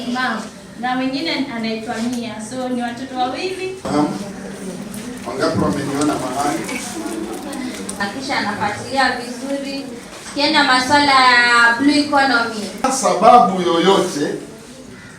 Naam. Na mwingine anaitwa Mia. So ni watoto wawili. Naam. Wangapi wameniona mahali? Hakisha anafuatilia vizuri. Tukienda masuala ya blue economy, Sababu yoyote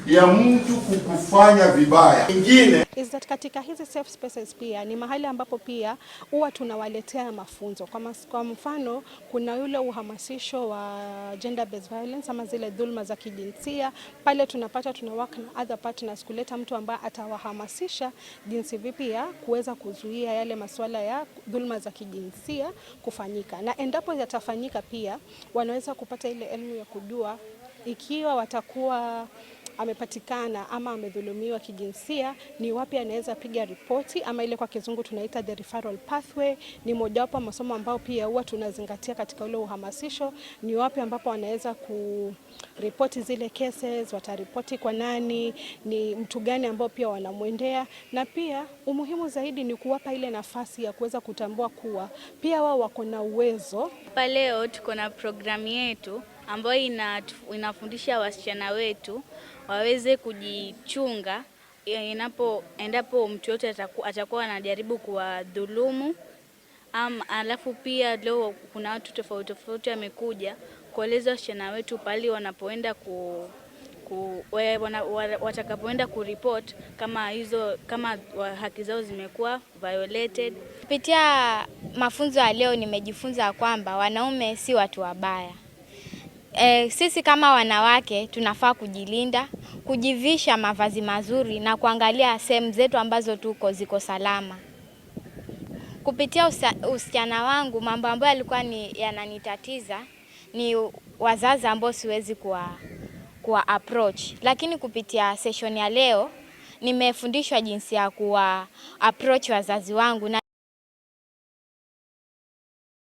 ya mtu kukufanya vibaya. Ingine Is that katika hizi safe spaces pia ni mahali ambapo pia huwa tunawaletea mafunzo. Kwa mfano, kuna yule uhamasisho wa gender based violence ama zile dhulma za kijinsia. Pale tunapata tuna work na other partners kuleta mtu ambaye atawahamasisha jinsi vipi ya kuweza kuzuia yale masuala ya dhulma za kijinsia kufanyika, na endapo yatafanyika pia wanaweza kupata ile elimu ya kujua ikiwa watakuwa amepatikana ama amedhulumiwa kijinsia, ni wapi anaweza piga ripoti, ama ile kwa Kizungu tunaita the referral pathway. Ni mojawapo masomo ambao pia huwa tunazingatia katika ule uhamasisho, ni wapi ambapo anaweza kuripoti zile cases, wataripoti kwa nani, ni mtu gani ambao pia wanamwendea, na pia umuhimu zaidi ni kuwapa ile nafasi ya kuweza kutambua kuwa pia wao wako na uwezo. Hapa leo tuko na programu yetu ambayo inafundisha wasichana wetu waweze kujichunga endapo mtu yote atakuwa anajaribu kuwadhulumu. Alafu pia leo kuna watu tofauti tofauti wamekuja kueleza wasichana wetu pahali wanapoenda ku, ku, watakapoenda kuripot kama hizo kama haki zao zimekuwa violated. Kupitia mafunzo ya leo nimejifunza kwamba wanaume si watu wabaya. Sisi kama wanawake tunafaa kujilinda, kujivisha mavazi mazuri na kuangalia sehemu zetu ambazo tuko ziko salama. Kupitia usichana wangu, mambo ambayo yalikuwa ni yananitatiza ni wazazi ambao siwezi kuwa approach, lakini kupitia session ya leo nimefundishwa jinsi ya kuwa approach wazazi wangu na